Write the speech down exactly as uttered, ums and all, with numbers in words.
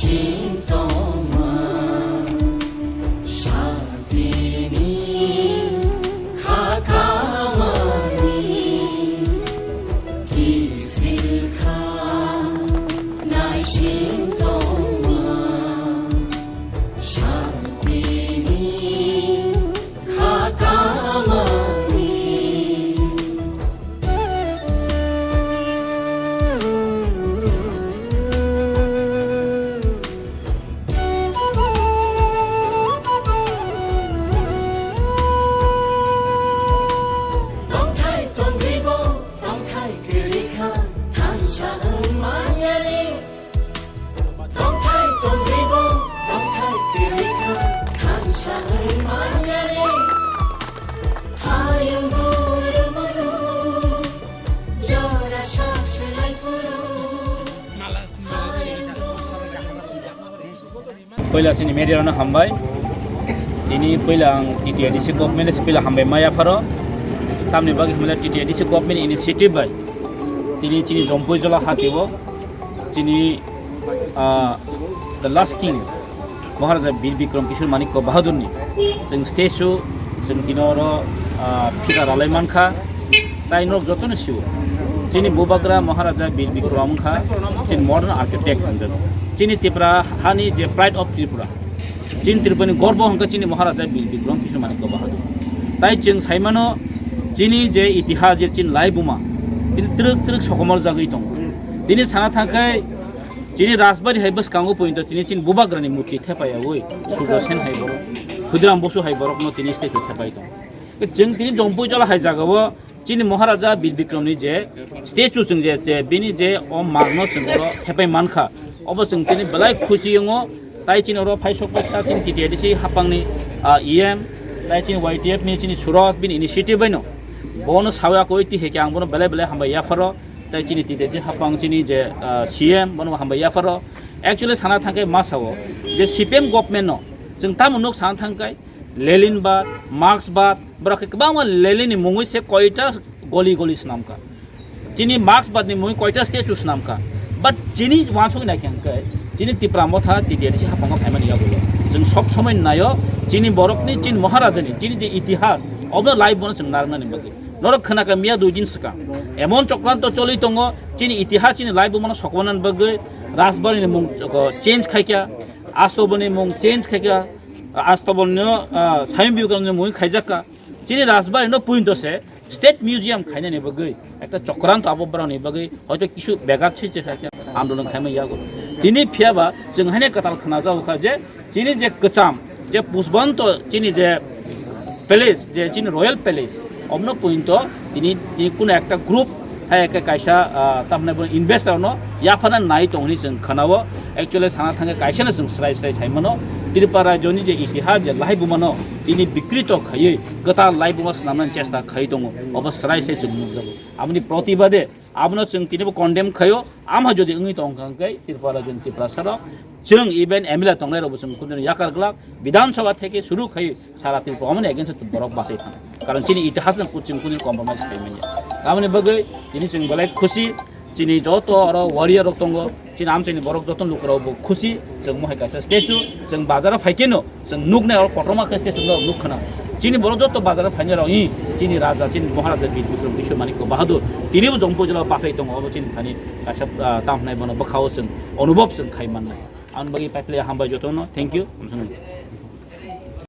Sing tongma, santini khakamani kiphilkha, naising tongma, santini khakamani. Tongthai tongwibo, tongthai kwrwikha, thansa wng manyani. Tongthai tongwibo, tongthai kwrwikha, thansa wng manyani. Hayung guru manu, jora sak selai phuru. Poila chini media rokno hambai. Tini poila ang T T A D C government se poila hambai maya pharo. Tamni bagwi hambai T T A D C government initiative bai. Tini chini Jompui jola hatio chini, ah, the last king Maharaja Bir Bikram Kishore Manikya Bahadurni chwng statue chwng tini oro, ah, phika ralai mankha. Tai norok jotono sio. Chini bubagra Maharaja Bir Bikram wngkha chini modern architect hinjago. Chini Tipra hani je pride of Tripura. Chini Tripurani gorbo hwnkha chini Maharaja Bir Bikram Kishore Manikya Bahadur. Tai chwng saimano chini je itihas je chini laibuma tini twrwk twrwk sokomor jagwi tongo. Tini sana thangkhai chini Rajbari hai bwskango pointo tini chini bubagrani murti thepaiyawi Surjo Sen hai borok, Khudiram Bosu hai borokno tini statue thepai tongo. Chwng tini Jompui jola hai jagao chini Maharaja Bir Bikramni je statue chwng je, je bini je o magno chwng oro thepai mankha, obo chwng tini belai khusi wngo. Tai chini oro phai sok pai kha chini T T A D C hapangni, ah, E M, tai chini Y T F ni chini Suraj bini initiative baino bono sawi akoi ti heke ang bono belai belai hambai yapharo. Tai chini T T A D C hapang chini je, ah, C M bono hambai yapharo. Actually sana thangkai ma sao je C P M government no chwng tamo nuk sana thangkai Lenin bad, Marx bad, borok khe kwbangma Lenin ni mungwi se koita goli goli swnamkha. Chini Marx bad ni mungwi koita statue swnamkha. But chini wansuk nai khe hwnkhe, chini Tipra Motha T T A D C haphango phaimani yagulo. Chwng sob somoi naio, chini borokni, chini Maharajani, chini je itihas, obo live bono chwng narwknani bagwi. Norok khwnakha miya dui din swkang. Emon chokranto choli tongo, chini itihas, chini live bono sokmanani bagwi Rajbari ni mung, o, change khaikha, Astobol ni mung change khaikha, Astobol no, ah, Swami Vivekananda ni mungwi khaijakha. Chini Rajbari no puinto se State Museum khainani bagwi ekta chokranto abo borokni bagwi hoito kisu begat se chekha khe andolon khaima yago. Tini phiyaba chwng haino kwtal khna jago kha je chini je kwcham je Pushbanto chini je palace je chini royal palace obno puinto tini, tini kuno ekta group hai khe kaisa, ah, tamni bo investor no yaphana nai tong hwnwi chwng khna-o. Actually sana thangkhe kaisa no chwng srai srai sai mano. Tripura rajyoni je itihas je lahai bumano tini bikrito khaiwi kwtal lahai buma swnamnani chesta khai tongo. Obo srai sai chwng nukjago. Aboni protibade abono chwng tini bo condemn khaio. Amha jodi wngwi tong kha hwnkhe Tripura rajyoni Tiprasa rok chwng even M L A tongnai rok bo chwng kunu yakar glak. Bidhan Sabha theke suru khai sara Tripura omoni against borok bachai thang. Karon chini itihas no kuching kuning compromise khai manya. Aboni bagwi tini chwng belai khusi, chini joto oro warrior rok tongo, chini amchaini borok joto lukurok bo khusi, chwng mohai kaisa statue, chwng bazar o phaikhe no, chwng nuknai oro kotorma khe statue no nuk khna. Chini borok joto bazar o phainai rok, i, chini raja, chini Maharaja Bir Bikram Kishore Manikya Bahadur, tini bo Jompui jila bachai tongo, obo chini thani kaisa, ah, tamhnai bono bwkhao chwng onubhob chwng khai mannai. Aboni bagwi paiphlai hambai jotono, thank you.